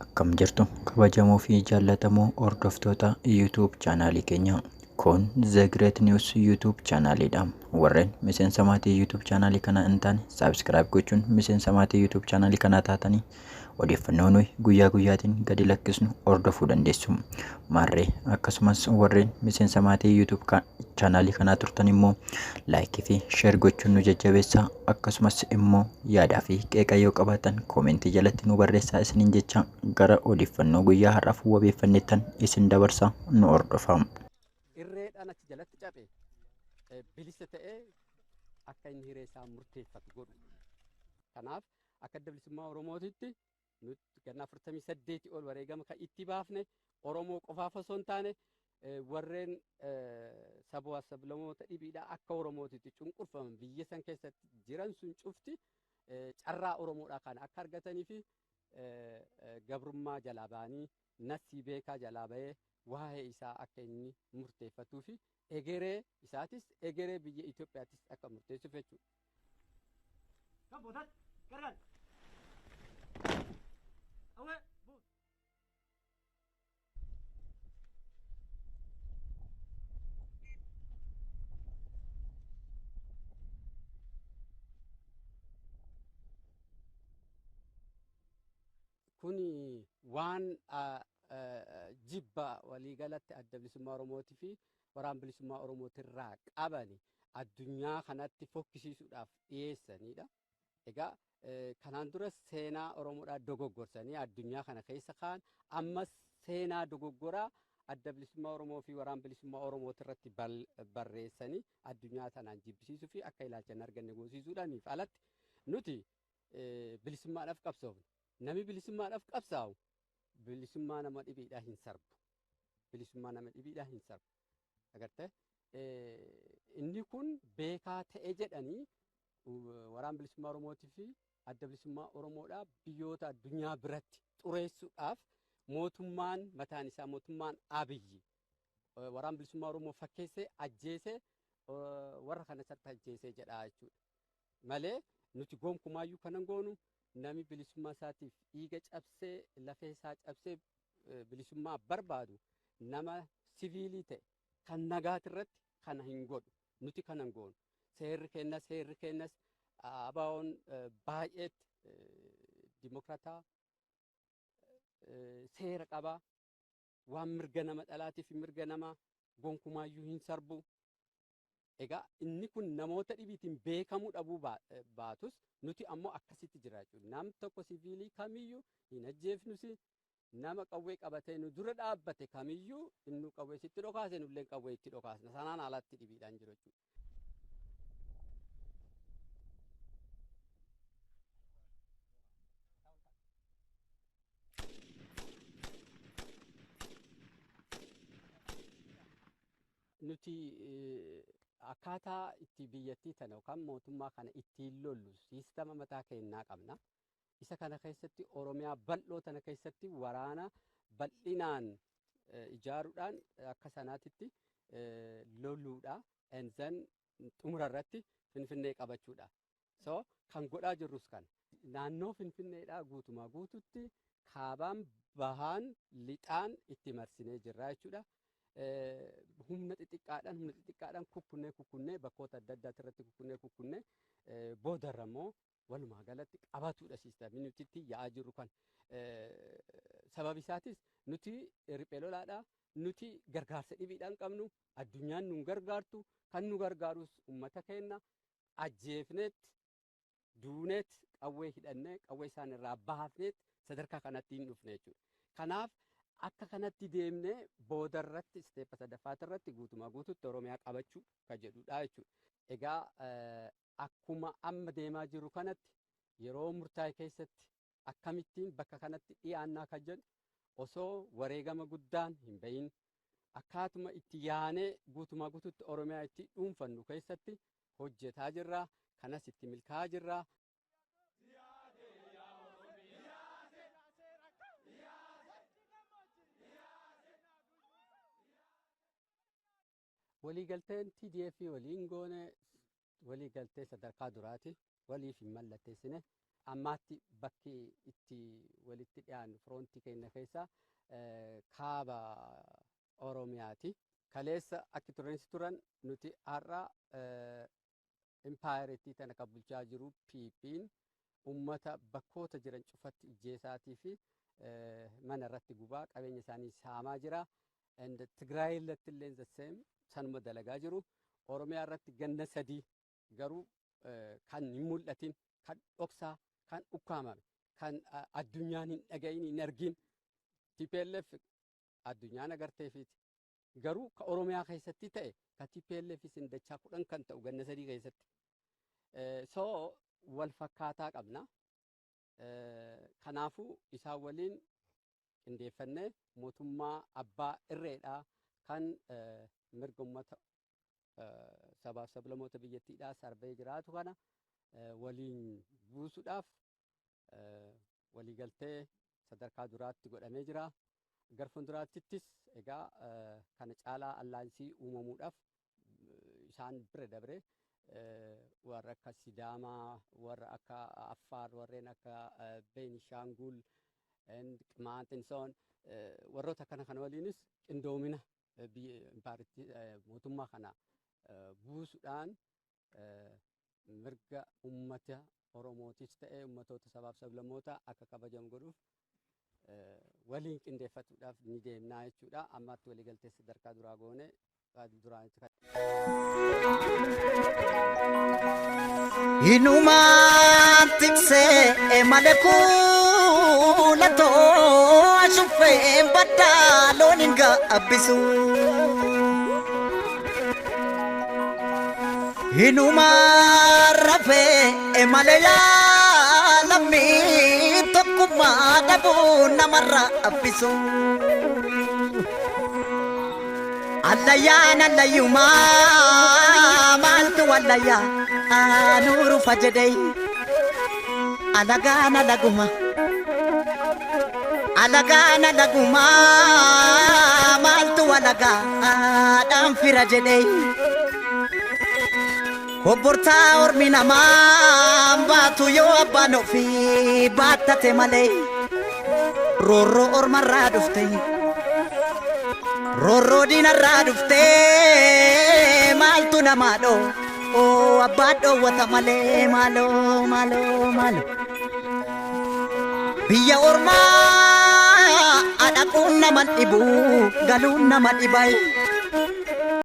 Akkam jirtu kabajamoo fi jaallatamoo hordoftoota YouTube chaanaalii keenya. Kun The Great News YouTube chaanaaliidha. Warreen miseensa maatii YouTube chaanaalii kanaa hin taane subscribe gochuun miseensa maatii YouTube chaanaalii kanaa taatanii odeeffannoo nuyi guyyaa guyyaatiin gadi lakkisnu hordofuu dandeessu. Maarree akkasumas warreen miseensa maatii YouTube chaanaalii kanaa turtan immoo laayikii fi sheer gochuun nu jajjabeessaa, akkasumas immoo yaadaa fi qeeqa yoo qabaatan koomentii jalatti nu barreessaa isiniin jecha gara odeeffannoo guyyaa har'aaf wabeeffannettan isin dabarsa, nu hordofaa. Irreedhaan achi jalatti cabe bilisa ta'ee akka inni hiree isaa murteeffatu godhu. Kanaaf akka Adda Bilisummaa Oromootitti nuti ganna 48 ol wareegama kan itti baafne Oromoo qofaaf osoo hin taane warreen sabaa sablamoota dhibiidhaa akka Oromootitti cunqurfaman biyya san keessatti jiran sun cufti carraa Oromoodhaa kana akka argatanii fi gabrummaa jalaa ba'anii nasii beekaa jalaa ba'ee waa'ee isaa akka inni murteeffatuu fi egeree isaatis egeree biyya Itoophiyaattis akka murteessuuf jechuudha. Kuni waan jibba waliigalatti Adda Bilisummaa Oromootii fi Waraana Bilisummaa Oromootirraa qabani addunyaa kanatti fokkisiisuudhaaf dhiyeessanidha. Egaa kanaan dura seenaa Oromoodhaa dogoggorsanii addunyaa kana keessa kaan, ammas seenaa dogoggoraa Adda Bilisummaa Oromoo fi Waraana Bilisummaa Oromootirratti barreessanii addunyaa sanaan jibbisiisuu fi akka ilaalcha hin arganne goosisuudhaaniif alatti nuti bilisummaadhaaf qabsoofna. Namni bilisummaadhaaf qabsaa'u bilisummaa nama dhibiidhaa hin sarbu. Bilisummaa nama dhibiidhaa hin sarbu. Agartee? Inni kun beekaa ta'e jedhanii Waraana Bilisummaa Oromootii fi Adda Bilisummaa Oromoodhaa biyyoota addunyaa biratti xureessuudhaaf mootummaan mataan isaa mootummaan Abiyyi Waraana Bilisummaa Oromoo fakkeessee ajjeesee warra kana isatti ajjeesee jedhaa jechuudha. Malee nuti gonkumaayyuu kanan goonu, namni bilisummaa isaatiif dhiiga cabsee lafee isaa cabsee bilisummaa barbaadu nama siviilii ta'e kan nagaatirratti kana hin godhu. Nuti kana hin goonu. Seerri kennas ABO'n baay'eetti dimokrataa, seera qabaa, waan mirga nama dhalaatiif mirga nama gonkumaayyuu hin sarbu. Egaa inni kun namoota dhibiitiin beekamuu dhabuu baatus nuti ammoo akkasitti jira jechuudha. Nam tokko siviilii kamiyyuu hin ajjeefnusi, nama qawwee qabatee nu dura dhaabbate kamiyyuu inni qawwee sitti dhokaase nullee qawwee itti dhokaasna. Sanaan alatti dhibiidhaan jiru jechuudha. Nuti akkaataa itti biyyattii tana yookaan mootummaa kana ittiin lollu siistama mataa keenyaa qabna. Isa kana keessatti Oromiyaa bal'oo tana keessatti waraana bal'inaan ijaaruudhaan akka sanaatitti loluudha. And then xumura irratti Finfinnee qabachuudha. So kan godhaa jirrus kana. Naannoo Finfinneedhaa guutumaa guututti kaabaan, bahaan, lixaan itti marsinee jirra jechuudha. Humna xixiqqaadhaan kukkunnee kukkunnee bakkoota adda addaati irratti kukkunnee kukkunnee boodarra immoo walumaa galatti qabatuudha siistamii nuti itti yaa'aa jirru kan. Sababi isaatis nuti riphee lolaadha. Nuti gargaarsa dhibiidhaan qabnu, addunyaan nu gargaartu, kan nu gargaarus uummata keenya ajjeefneet duuneet qawwee hidhannee qawwee isaan irraa baafneet sadarkaa kanatti hin dhufne jechuudha. Kanaaf akka kanatti deemnee boodarratti step sadaffaati irratti guutumaa guututti Oromiyaa qabachuu ka jedhudha jechuudha. Egaa akkuma amma deemaa jiru kanatti yeroo murtaa'e keessatti akkamittiin bakka kanatti dhiyaannaa kan jedhu osoo wareegama guddaan hin bahin akkaatuma itti yaanee guutumaa guututti Oromiyaa itti dhuunfannu keessatti hojjetaa jirra. Kanas itti milkaa'aa jirra. Waliigalteen TDF waliin goone waliigaltee sadarkaa duraati. Waliif hin mallatteessine. Ammaatti bakki itti walitti dhiyaannu firoontii keenya keessa kaaba Oromiyaati. Kaleessa akki tureensi turan nuti har'a impaayereetii tana kan bulchaa jiru PP'n ummata bakkoota jiran cufatti ijjeesaatii fi mana irratti gubaa, qabeenya isaanii saamaa jira. And Tigraay irratti illee the same sanuma dalagaa jiru. Oromiyaa irratti ganna 3 garuu kan hin mul'atin, kan dhoksaa, kan ukkaamame, kan addunyaan hin dhagayin, hin argin, TPLF addunyaan agarteefiiti. Garuu ka Oromiyaa keessatti ta'e ka TPLF isin dachaa 10 kan ta'u ganna 3 keessatti. So wal fakkaataa qabna. Kanaafuu isaan waliin qindeeffannee mootummaa abbaa irreedhaa kan mirga uummata sabaaf sablammoota biyyattiidhaa sarbee jiraatu kana waliin buusuudhaaf waliigaltee sadarkaa duraatti godhamee jira. Gara fuulduraattis egaa kana caalaa alliance uumamuudhaaf isaan bira dabre warra akka Sidaamaa, warra akka Affaar, warreen akka Beenishaangul, Qimaant and so on, warroota akkana kana waliinis qindoomina biyya impaaritti mootummaa kana buusuudhaan mirga uummata Oromootis ta'ee uummatoota sabaaf sablammoota akka kabajamu godhuuf waliin qindeeffatuudhaaf ni deemnaa jechuudha. Ammaatti waliigaltee sadarkaa duraa goone duraanitti. Inumaan tiksee malee kuulatoo ashuffeen baddaa loon hin gaabbisu. Inumaan rafee malee yaalamii tokkummaa dhabuu namarraa abbisu. Allayyaan allayyumaa maaltu wallayyaa nuurufa jedhee, alagaan alaguma, alagaan alaguma, maaltu alagaa dhaan fira jedhee, kobbortaa ormi namaa baatu yoo abbaan ofii baattate malee, roorroo ormarraa dhufte, roorroo diinarraa dhufte, maaltu namaa dhoo oo abbaa dhoowwata malee. Maaloo maaloo maaloo, biyya ormaa dhaquun nama dhibu, galuun nama dhibay.